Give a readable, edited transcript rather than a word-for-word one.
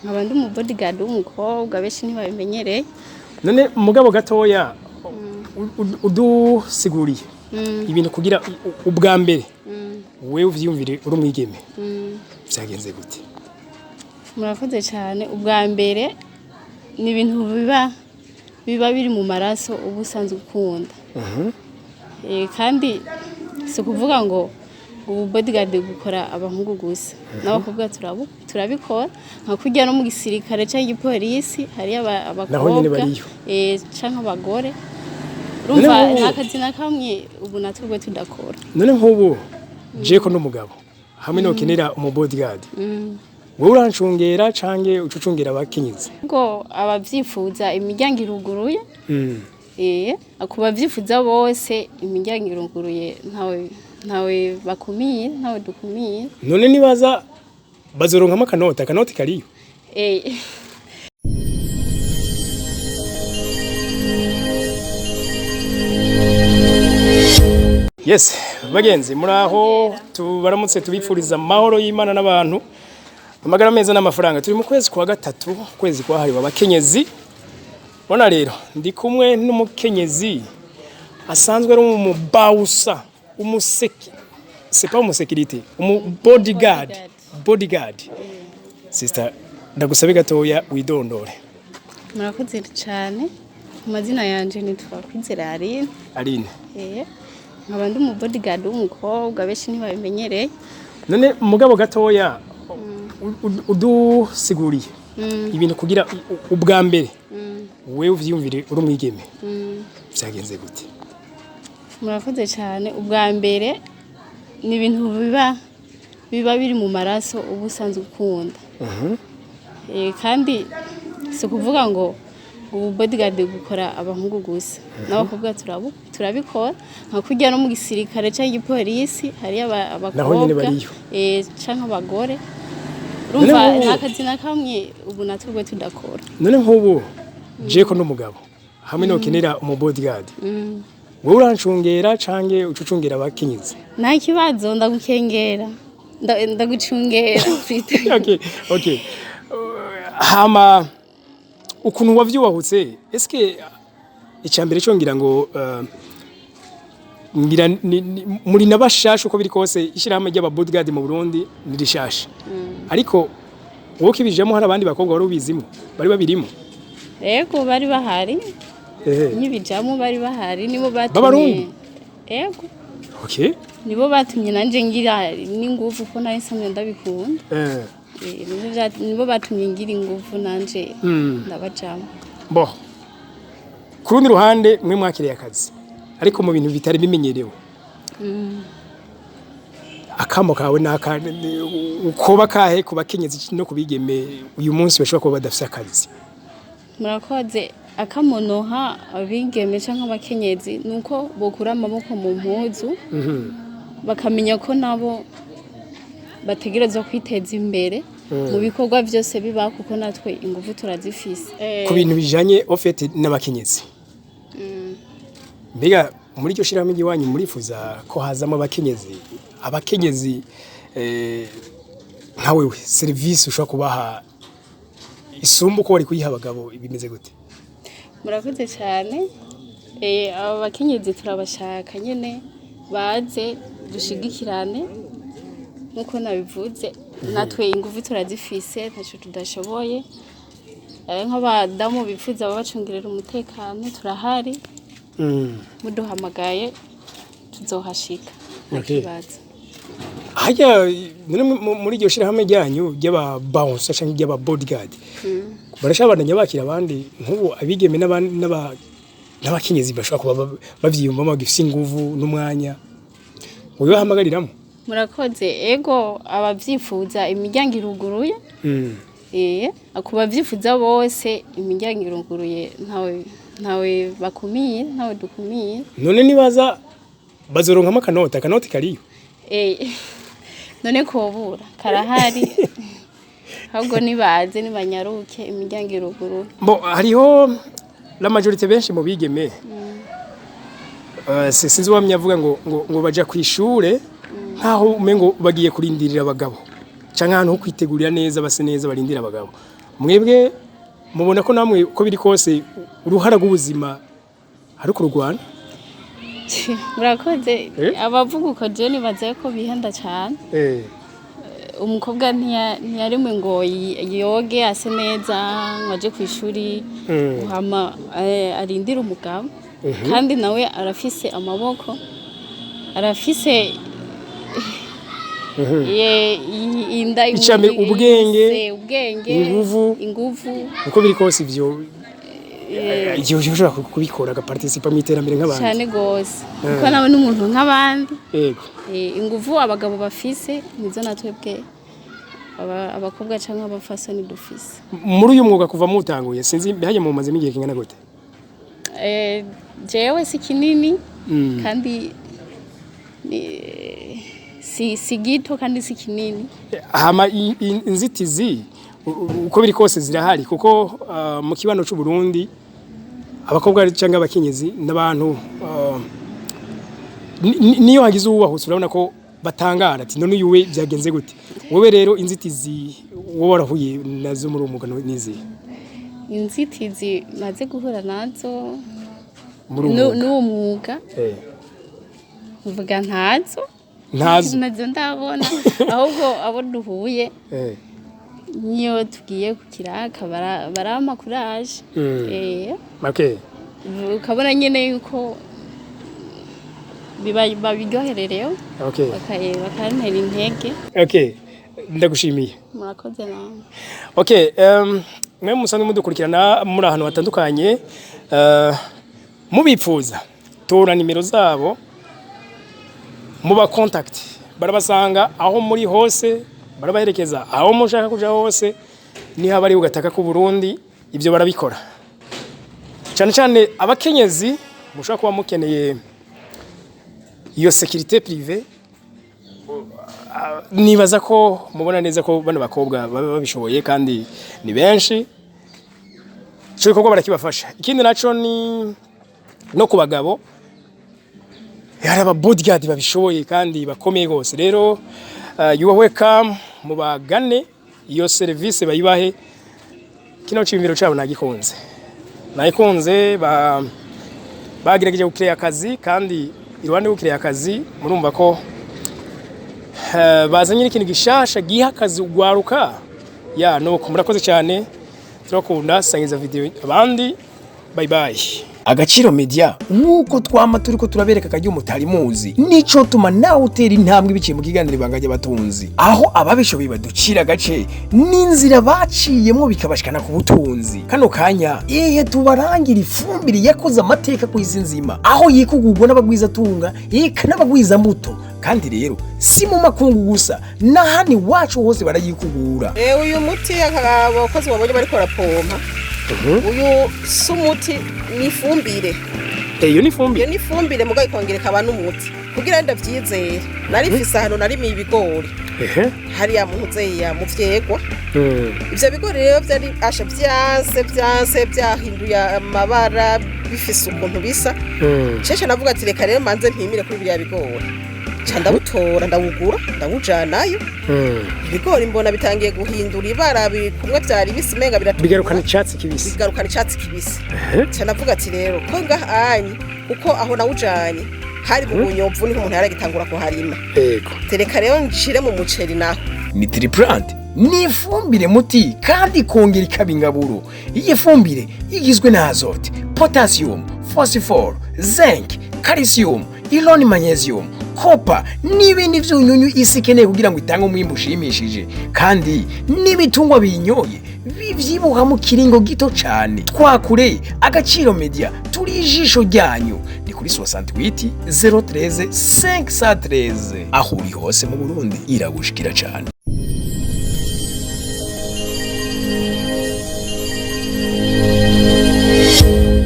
Nkaba ndi umu bodyguard w'umukobwa, benshi ntibabimenyereye. None mugabo gatoya udusiguriye ibintu kugira ubwa mbere wewe uvyiyumvire uri umwigeme, vyagenze gute? Murakoze cyane. Ubwa mbere ni ibintu biba biri mu maraso, uba usanzwe ukunda. Kandi si ukuvuga ngo ubu bodyguard gukora abahungu gusa, n'abakobwa turabikora, nka kurya no mu gisirikare cyangwa igipolisi hariyo Naho nyene abakobwa bariyo. Canke abagore. Urumva, None nta kazi na kamwe ubu natwe tudakora. None nk'ubu je ko n'umugabo hamwe nokenera umu bodyguard, wewe urancungera canke uca ucungera abakenyezi? Ngo abavyifuza, imiryango iruguruye. Ku bavyifuza bose, imiryango iruguruye, ntawe bakumiye, ntawe dukumiye. None nibaza bazoronkamo akanoti kariyo? Eh. Yes, bagenzi, muraho, tubaramutse, tubifuriza amahoro y'Imana n'abantu, amagara meza n'amafaranga. Turi mu kwezi kwa gatatu, kwezi kwahariwe abakenyezi. Bona rero ndi kumwe n'umukenyezi asanzwe ari umubawusa, umuseki, c'est pas umusécurité, umu bodyguard. Bodyguard. Sister, ndagusabe gatoya widondore. Murakoze cyane. Amazina yanje nitwa Kwizera Aline. Aline. Nkaba ndi umu bodyguard w'umukobwa, benshi ntibabimenyereye. None mugabo gatoya udusiguriye ibintu kugira ubwa mbere wewe uvyiyumvire uri umwigeme, vyagenze gute? Murakoze cyane. Ubwa mbere ni ibintu biba biri mu maraso, uba usanzwe ukunda. Kandi si ukuvuga ngo ubu bodyguard gukora abahungu gusa, n'abakobwa turabikora, nka kurya no mu gisirikare cyangwa igipolisi hariyo Naho nyene abakobwa bariyo. Canke abagore. Urumva, None nta kazi na kamwe ubu natwe tudakora. None nk'ubu je ko n'umugabo hamwe nokenera umu bodyguard, wewe urancungera canke uca ucungera abakenyezi? Nta kibazo, ndagukengera, ndagucungera. Okay. Hama ukuntu wavyubahutse, eske icambere cyo ngira ngo ngira muri nabashasha, uko biri kose ishyirahamwe ry'aba bodyguard mu Burundi ni rishasha, ariko wowe ukibijemo hari abandi bakobwa wari ubizimo bari babirimo? Ego, bari bahari. Nkibijamo bari bahari, nibo batumye. B'Abarundi? Ego. Nibo batumye nanje ngira n'inguvu, ko nari nsanzwe ndabikunda. Nibo batumye ngira inguvu nanje ndabajamo. Bo ku rundi ruhande mwe mwakiriye akazi, ariko mu bintu bitari bimenyerewe, akamo kawe naka ukoba kahe ku bakenyezi no kubigeme uyu munsi bashobora kuba badafise akazi? Murakoze. Akamonoha abigeme canke abakenyezi nuko bokura amaboko mu mpuzu, bakamenya ko nabo bategerezwa kwiteza imbere mu bikorwa byose biba, kuko natwe inguvu turazifise. Ku bintu bijanye au fait n'abakenyezi, mbega muri iryo shirahamwe ry'iwanyu murifuza ko hazamo abakenyezi? Nka wewe, service ushobora kubaha isumba uko wari kuyiha abagabo bimeze gute? Murakoze cyane. Aba bakenyezi turabashaka nyene, baze dushigikirane. Nkuko nabivuze, natwe inguvu turazifise, ntacyo tudashoboye. Nk'abadamu bifuza babacungirira umutekano, turahari. Muduhamagaye tuzohashika, nta kibazo. Harya none muri iryo shirahamwe ryanyu ry'aba bouncer canke ry'aba bodyguard barashabandanya bakira abandi, nk'ubu abigeme n'abakenyezi bashobora kuba bavyiyumvamo, bagifise inguvu n'umwanya, ubibahamagariramu? Murakoze. Ego, abavyifuza, imiryango iruguruye. Ku bavyifuza bose, imiryango iruguruye, ntawe bakumiye, ntawe dukumiye. None nibaza bazoronkamo akanoti kariyo? None kobura? Karahari. Ahubwo nibaze, nibanyaruke, imiryango iruguruye. Bo hariho la majorité benshi mu bigeme, sinzi uwamye avuga ngo baja kwishure nkaho umengo bagiye kurindirira abagabo, canke ahantu ho kwitegurira neza, base neza, barindira abagabo. Mwebwe mubona ko namwe uko biri kose uruhara rw'ubuzima ari kurugwana? Murakoze. Eh? Abavuga uko je nibaza ko bihenda cyane. Umukobwa ntiyarimwe ngo yoge ase neza ngo aje ku ishuri, hama arindire umugabo. Kandi nawe arafise amaboko, arafise inda. Icambere, ubwenge, ubwenge, inguvu. Inguvu. Uko biri kose ivyo igihe ushobora kubikora, agaparticipa mu iterambere nk'abandi. Cyane gose, kuko nawe n'umuntu nk'abandi. Inguvu abagabo bafise nizo natwebwe abakobwa canke abafasoni dufise. Muri uyu mwuga kuva mutanguye, sinzi hajya mu mazemo igihe kingana gute? Jewe si kinini kandi si gito kandi si kinini. Hama inzitizi uko biri kose zirahari, kuko mu kibano c'u Burundi abakobwa cyangwa abakenyezi n'abantu niyo hagize uwubahutse urabona ko batangara ati: "None uyu we byagenze gute?" Wowe rero inzitizi wowe warahuye nazo muri uwo mwuga nizihe? Inzitizi maze guhura nazo muri uwo mwuga? N'uwo mwuga, mvuga ntazo. Ntazo? Nazo ndabona, ahubwo abo duhuye niyo tugiye ku kiraka barampa courage. Ukabona nyene yuko babiryohererewe, bakantera intege. Okay, ndagushimiye. Murakoze namwe. Okay, mwe musanzwe mudukurikirana muri ahantu hatandukanye, mubipfuza tora nimero zabo muba contact, barabasanga aho muri hose, barabaherekeza aho mushaka kuja hose, niho bari ugataka ku Burundi, ibyo barabikora. Cyane cyane abakenyezi mushobora kuba mukeneye iyo sécurité privée, nibaza ko mubona neza ko bano bakobwa baba babishoboye kandi ni benshi, ico gikorwa barakibafasha. Ikindi naco ni no ku bagabo, hari aba bodyguard babishoboye kandi bakomeye gose. Rero you are welcome, mubagane iyo service bayibahe. Kino ciyumviro cabo nagikunze, nagikunze. Ba bagerageje gukireya akazi, kandi iruhande yo gukireya akazi murumva ko bazanye n'ikintu gishasha giha akazi ugwaruka ya nuko. Murakoze cyane, turakunda. Sangiza video abandi. Bye bye. Agaciro Media, nk'uko twama turiko turabereka akaryo mutari muzi, nico tuma nawe utera intambwe biciye mu kiganiro Ibanga ry'Abatunzi, aho ababishoboye baducira agace n'inzira baciyemwo bikabashikana ku butunzi. Kano kanya ihe tubarangira ifumbire yakoze amateka ku isi nzima, aho yikugurwa n'abagwizatunga eka n'abagwizambuto. Kandi rero si mu makungu gusa, n'ahandi iwacu hose barayikugura. Uyu muti abakozi babonye bariko barapompa, uyu si umuti, ni ifumbire. Iyo ni Iyo ifumbire. Ni ifumbire mugabo ikongera ikaba n'umuti. Kugira ndavyizere, nari mfise ahantu narimiye ibigori hariya mu ntuzeya mu vyegwa. Ivyo bigori rero vyari asha vyanse vyanse, vyahinduye amabara, bifise ukuntu bisa. Cece navuga ati: "Reka rero manze mpimire kuri biriya bigori." Ca ndawutora, ndawugura, ndawujanayo. Ibigori mbona bitangiye guhindura ibara, kumwe vyari bisa umenga biratukura. Bigarukana icyatsi kibisi. Bigarukana icatsi kibisi. Ca navuga ati: "Rero ko ngahanye," kuko aho nawujanye hari mu Bunyomvu, niho umuntu yaragitangura kuharima. Tereka rero nshire mu muceri naho. Ni Triplant, ni ifumbire muti kandi ikongera ikaba ingaburo. Iyi fumbire igizwe na azote, potassium, phosphore, zinc, calcium, iron, magnesium, copper n'ibindi vyunyunyu isi ikeneye kugira ngo itange umwimbu ushimishije. Kandi n'ibitungwa biyinyoye bivyibuha mu kiringo gito cane. Twakure Agaciro Media, turi ijisho ryanyu. Ni kuri 68 013 513, aho uri hose mu Burundi iragushikira cane.